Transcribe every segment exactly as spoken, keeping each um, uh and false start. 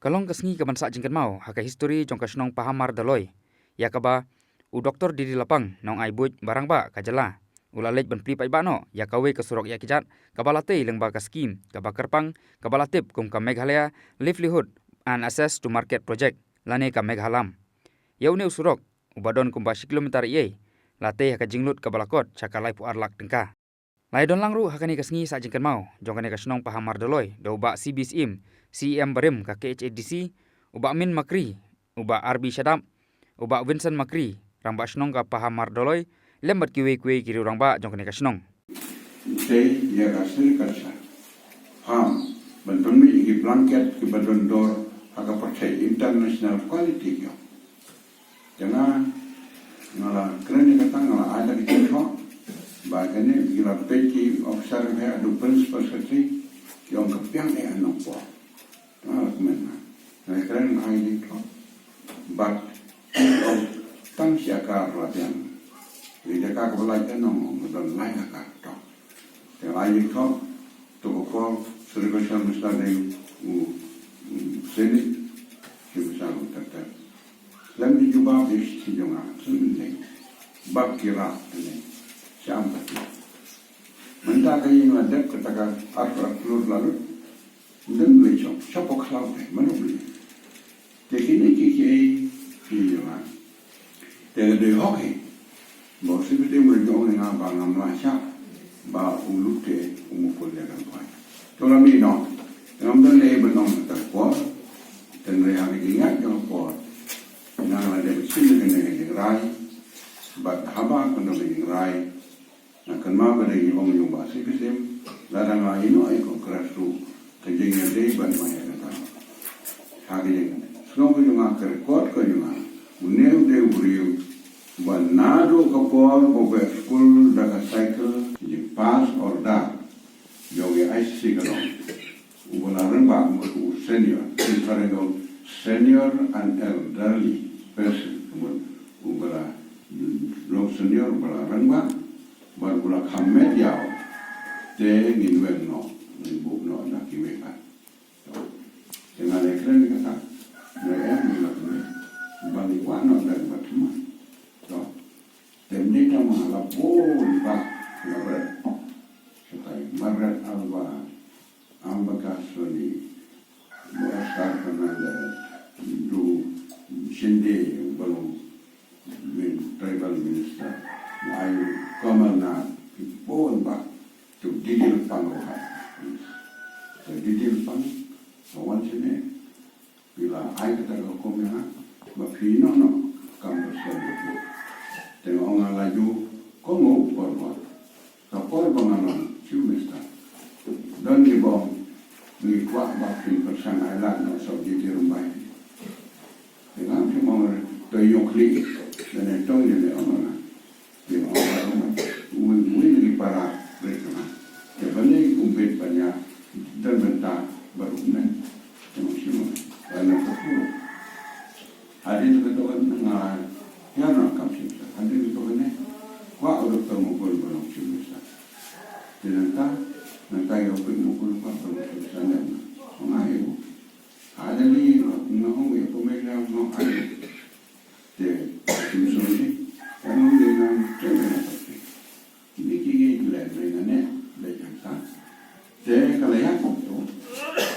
Ka long ka sngi kaban sah jingkynmaw ha ka histori jong ka shnong Pahamar Doloi, ïa kaba u Doktor D D Lapang, nongai buit ba rangbah ka jylla, u la leit ban plie paidbah noh ïa kawei ka surok ïakjat kaba la tei lyngba ka skhim kaba kyrpang kaba la tip kum ka Meghalaya Livelihood and Access to Market Project lane ka Meghalam. Ïa une u surok, uba don kumba shi kilometer eiei, la tei ha ka jinglut kaba la kot sha ka laiphew ar lak tyngka. La ïadon lang ruh ha kane ka sngi sah jingkynmaw jong kane ka shnong Pahamar Doloi da u Bah C B Syiem, C E M barim ka K H A D C, u Bah Min Makri, u Bah R B Shadap, u Bah Vincent Makri, rangbah shnong ka Pahamar Doloi, lem bad kiwei kiwei ki riew rangbah jong kane ka shnong. Te ïa ka sericulture farm ban pynmih ïa ki blanket kiba don dor ha ka pyrthei, international quality ki ong. Te nga, nga la kren ïa kata, nga la ai da ki jingthoh ba kane ki la peit ki officer, ba haduh principal secretary, ki ong ka biang eh ha Nongpoh. Te nga la kmen, nga la kren, nga ai jingthoh. But ki ong tang shi akar la biang. Ïa ka kaba lai te nong, nga don lai akar. To. Te nga ai jingthoh, to ka por Sri Bashar Mr. Deng u, u Senate, Sri Bashar u Doctor. Lem ki jubab ïa ki jong nga, Sri Deng. Bad ki rah ne, sham pati. Mynta ka ïing la dep kata ka arphew klur la lut. Ym dei lei shop, shop o khlaw te, mano beli. Te kine ki kiei ki ïa nga. Te ka dei hok hi. Ba u Sibiti u la jong ïa nga ba ngam lah shah. Ba u Lut te u mukul ïa ka khwai. To la mih noh. Te ngam don lei ban ong kata ka por. Te hynrei ha ka jingïaid jong ka por, nga la dep shim ïa kane ka jingrai. Bad haba ka don ka jingrai, nga kynmaw ka dei ong ïa u Bah C P Syiem, lada nga ïeh noh ïa ka Congress ruh, ka jingïadei bad ma ïa kata. Ha ka jingsngew ka jong nga, ka record ka jong nga, une u dei u briew ba naduh ka por ba u beh skul da ka cycle, jingpass order jong ka I C C ka long. Uba la rangbah, mut u senior, in Phareng ka ong senior and elderly person, mut uba la, mm, long senior, uba la rangbah, bad uba la kham met ïaw, te ngin weng noh, ngin buh noh na kiwei pat. Te nga la kren kata, nga em ngi la kren, ba ngi kwah noh da kaba thymmai. To, te mynta ma la bun bah, la bret. Shatai Margaret Alba, Ambakasoni, Oscar Fernandez, Du Shinde, uba long min-, tribal minister, ai Kamal Nath, bun bah, to Didi Lapang ruh ha. To Didi Lapang, ka wan shane, phi la ai kata ka hukum ïa nga, ba phi noh noh kam president ka pud. Te nga ong nga la ju kohnguh por ba, ka por ba nga long Chief Minister, don kiba ong ngi kwah ba phin pyrshang ailad noh sha u J T Rymbai. Te ngam shym ong re, to ïoh khlieh, lane to ïoh ne ong nga. Te ong ba ong, uwei uwei na ki para bret ka ma. Te balei um bit ban ïa don bynta bad u kmen. Te ong shim ong, ba na ka pur. Hadien ka to kan nga ïa na kam shim sa. Hadien ka to kan ne, kwah u Doktor Mukul ba long Chief Minister. Te nangta, nangta ïa u Pit Mukul kwah ba long Chief Minister ne. Ong ai u. Hadien ni, nga ong ïa u Pit Mukul ong ai. Te, kum sngewsih, ka nong dei nang trei na ka pyrthei. Kine ki ngi leh leh na ne, leh jang ka. Te ka la ïa kum tu,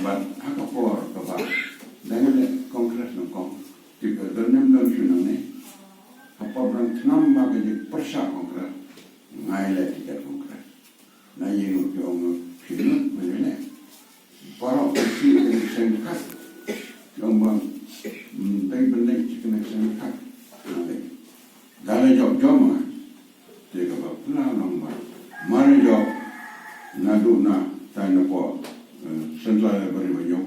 bad ha ka por kaba dang leh Congress nyngkong, te ka don nem don shu nangne. Ha por dang thnam ba ka jingpyrshah Congress, nga ïa leh tiket Congress. Na ïing ruh ki ong phi lut, me leh leh. Baroh ki shu ïa ki seng kat. Ki ong ba, mm, dei ban leit sha kane ka seng kat. Nga leit. Da la jop jop ma nga. Te kaba pla long ba, mar jop, naduh na tai na pdeng, eh, Central Library ba jop.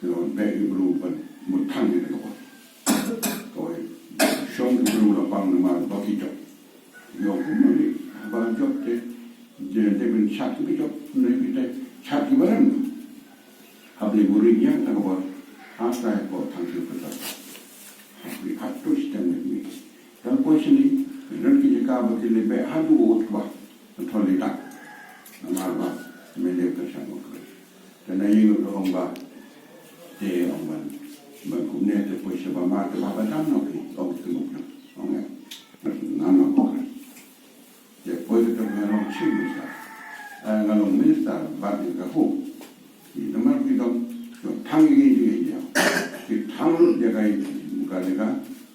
Ki la wan beh ki briew ban mut thang ïa kane ka por. Kawei shong ki briew la pang namar ba ki jop. Ïoh kumno ne, haba jop te, je, dei ban chat ki jop, ne ki te, chat ki ba rem. Hap leit buhrieh ïa kata ka por, ha kata ka por thang ki pyrta. Hap ki khat tu shitem ne ki. Ka question hi, don ki jaka ba ki leit beh haduh u ot kba, ka thon leit tak. Namar ba, me leit ka shang ko kre. Te na ïing ruh ong ba, te ong ban Ban kumne te poi sha ba mar te ba ba dam noh phi, ong te muk noh. Ong eh. Nga ma ko ka. Te poi te ka nga long chief minister. Eh, nga long minister, ba te ka hu. Ki namar ki dong, ki thang ïa ki ïa ki ïa. Ki thang ïa ka ïa ka ïa ka,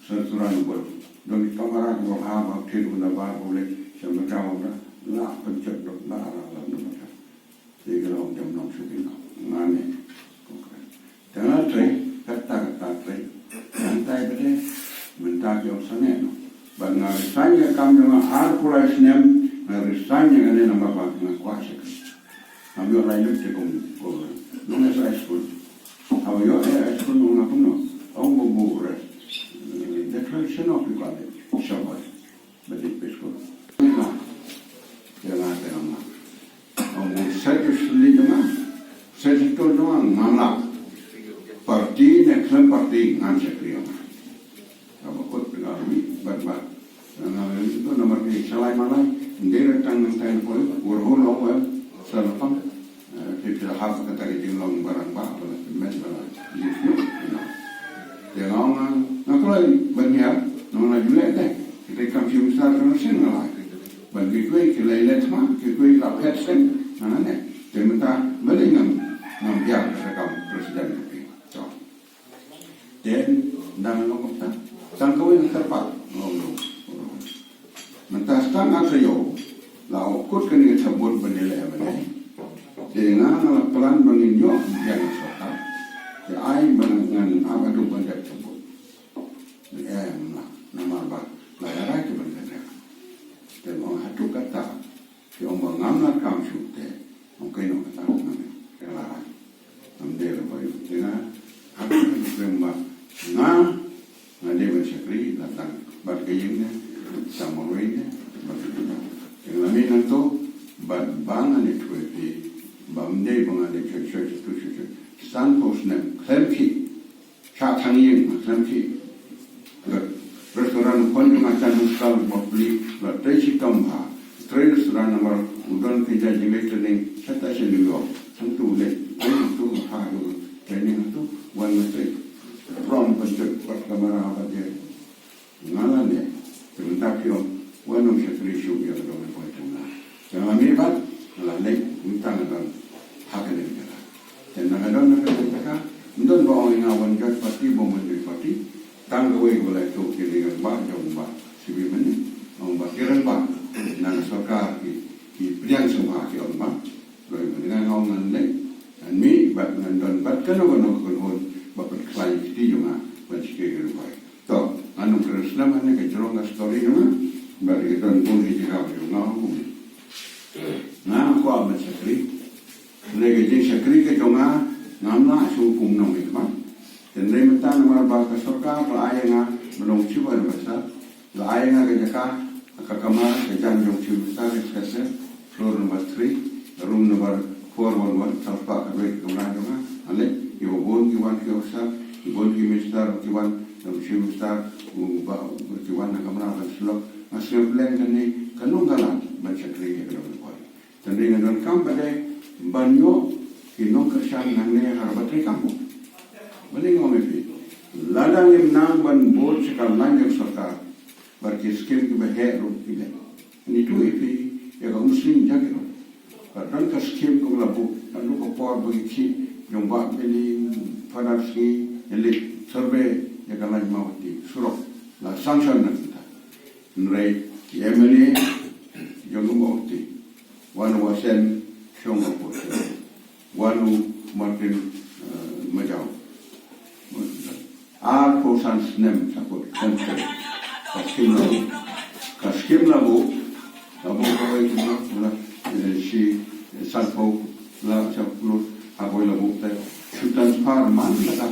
sa sura nu bol. Dong ki kamara ki bol ha, ba thir u na ba, bol le, sa ma ka bol na, la pynchot dong, la ra la na ma ka. Te ka long jam nong shu ki nong. Nga ne. Te nga trei, kata kata trei. Ngan tai bade, mynta ki ong sangeh noh. Bad nga resign ïa ka kam jong nga arphew lai snem, nga resign ïa kane namar ba nga kwah sha ka. Ngam ïoh lai lut te kum, kum, nong S I school. Haba ïoh S I school nong na kumno. Ong ba bu rest. Eh, declaration of equality. Shabai. Ba dei pes ko. Ïa nga, ïa nga te ngam lah. Ong bu set ju suli jong nga. Set ju tol jong nga ngam lah. Parti ne khlem parti ngan shakri ong nga. Kaba kut nga rui bat bat. Nga rui tu namar ki shalai malai. Ndei ratang nang tai poi. Wurhul ong wen. Salapang. Eh, ki phi la hap kata ka jinglong barang ba, ba la pynmih, ba la lip ïuh, you know. Te nga ong nga, nga kloi ban hiar, nga ong la ju leh te. Kita kam shu misar ka sien nga la. Ban ki kwei, ki la leh thma, ki kwei la phet sien, nga la leh. Te mynta, balei ngam, ngam hiar ka kam president ka phi. So. Te, dang long kumta. Tang kawei nga kyrpad. Long, long, long. Mynta tang nga taïew. La u kut kane ka thabut ban ïaleh ban ïaleh. Te nga nga la plan ban ngin ïoh biang sorkar. Te ai ban ngan ap haduh ban dep thabut. Em la namar ba la ïarai te ban kane. Te long haduh kata. Ki ong ba ngam la kam shuh te. Ong kai nong kata ngam ïa la rai. Ngam dei la ba ïoh te nga. Hap ki ba nga. Nga dei ban shakri la tang bad ka ïing ne. Tang marwei ne. Bad ka ïing ne. Te nga la mih nangto bad ba nga ne thui phi. Ba ngam dei ba nga dei choi choi choi choi choi. San phew snem khlem phi. Shah thang ïing, ma khlem ki. Restaurant khon jong nga Chan Hungkal Bapli, la trei shitom bha. Trei restaurant namar u don kynja jingleh training, shata sha New York. Hangtu u leh, ai hangtu ha u training hangtu, wan ma trei. From ban jot pat kamera ba je. Nga la leh, te mynta phi ong, wan ym shakri shuh ïa ka dong ka poi jong nga. Te nga la mih bad, nga la leh, mynta nga don ha kane ka jaka. Te na ka don na kane ka jaka, ym don ba ong ïa nga wan join party, ba ym wan join party. Tang kawei kaba la ïathuh ki ri rangbah jong u Bah C. Mani, ong ba ki rangbah na ka sorkar ki, ki pdiang sngewbha ki ong ba. Loi ba nga ong ngan leh, ngan mih bad ngan don bad kano kano ka kynhun ba pynkhlaiñ ïa ki kti jong nga ban shakri ka ri Ri Bhoi. To, ngan ym kren slem, kane ka jrong ka story jong nga. Bad ka don bun ki jaka ba jong nga ong. Nga kwah ban shakri. Hynrei ka jingshakri ka jong nga ngam lah shuh kum nongmihkhmat. Te hynrei mynta namar ba ka sorkar la ai ïa nga ban long chief adviser. La ai ïa nga ka jaka, ka kamra, ka jan jong chief minister, ka special, floor number three, room number four one one, sawspah khatwei ka kamra jong nga. Ale, kiba bun ki wan ki officer, ki bun ki minister, ki wan, ki minister, u ba, ki wan ha kamra ban sylloh. Nga sngewbha leh kane, ka nongkynmaw ban shakri ïa ka dong ka poi. Tang dei nga donkam ba dei ban ïoh ki nongkyrshan nangne ha kaba treikam. Balei nga ong ïa phi? Lada ngim nang ban bud sha ka lain jong sorkar, bad ki skim kiba heh ruh ki leh. Ngi ïathuh ïa phi ïa ka umsning jong ki ruh. Ka don ka skim kaba la buh, ka don ka por ba ngi khih, jong Bah Billy, Father Sngi, ïa leit survey ïa ka lain Mawhati, surok, la sanction na kita. Hynrei ki M L A jong ka Mawhati, wan u Sen Shong Kong Poi, wan u Martin, eh, Majaw. Arphew san snem sa kut khlem trei. Ka skim la buh, ka skim la buh, la buh kawei ka la, eh, shi, eh, sanphew la, sanphew klur, ha kawei la buh te. Shu transfer man la ka,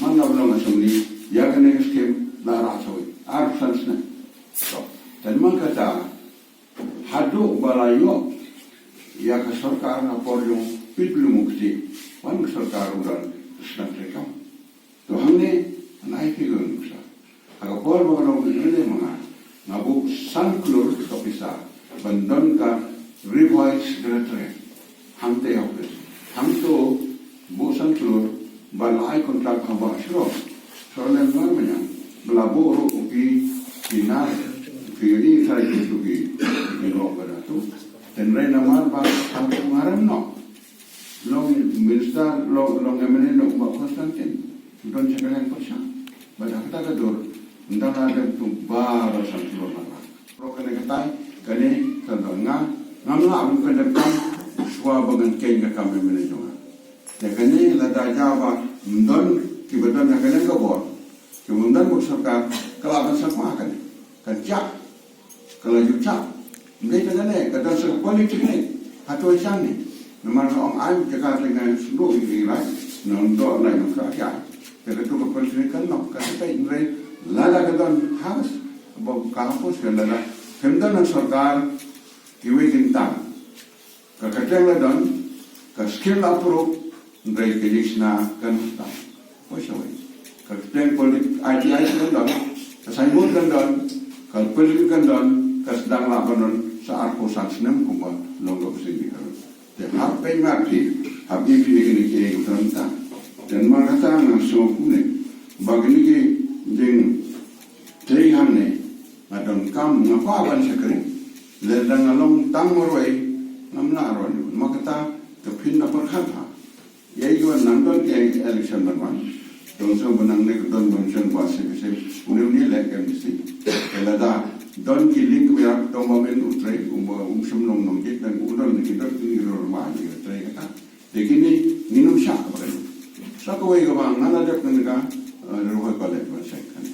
man la ba long assembly, ïa kane ka skim la rah shawei. Arphew san snem. To, te namar kata, haduh ba la ïoh ïa ka sorkar ha por jong P W Mukti, wan ka sorkar u don ka sdang treikam. To hangne, ngan ai phi ka nuksa. Ha ka por ba nga long M L A ma nga, nga buh san klur ka pisa ban don ka Ri Bhoi Secretariat. Hangta ha office. Hangto buh san klur ban ai contract ha Bah Shrong. Colonel Marmanyang, ba la buh ruh u ki, ki nar, ki ri sai ki tu ki, ki rok ba da tu. Hynrei namar ba, ang tu ngarem no. Long minister, long, long M L A no ba Constantine. Don chekaleng pasha. Ba da kata ka dur. Nda la dem tu ba ba sang tu ba. Rok kane katai, kane, ka nga, ngam lah ban kane kam, shuwa ba ngan kane ka kam M L A jong nga. Te kane lada jia ba, ym don, kiba don ha kane ka bor. Kiba ym don ka sorkar, ka lah ban sa kma kane. Ka jia, ka la ju jia. Ym dei tang kane, ka don sa ka politik ne. Hato jia ne. Namar nga ong ai, jaka te nga sngewthuh ïa ki rai, nang doh lai nang kra jia. Te ka tu ka politik kan nok, ka te ym dei, lada ka don ha, ba ka hapus ka lada. Ym don ha sorkar, kiwei kin tam. Ka kyrteng la don, ka skim la approve, hynrei ka jingshna kan tam. Poi shawei. Ka kyrteng politik I T I kan don, ka signboard kan don, ka politik kan don, ka sdang lah ban don, sa arphew san snem kumba long ka bsing di ka don. Te hap peit mat phi, hap ïa phi ïa kine ki ei ka don ta. Te namar kata nga sngew kumne, ba kine ki jing Te hangne, nga donkam, nga kwah ban shakri. Lada nga long tang marwei, ngam lah ron. Ma kata, ka phin na pyrkhat ha. Ïa ïa wan nang don ki election ban wan. Dong song ban nang ne ka don ban chen ba se se. Une une le ka M D C. Lada don ki link ba ïa dong ba men u trei, um ba um shim long nong jit dan u don ki don ki ro ma ni trei kata. Te kine ngin ym shah ba kan. Sa kawei kaba nga la dep kane ka, eh, ruh ka leh ba sek kan.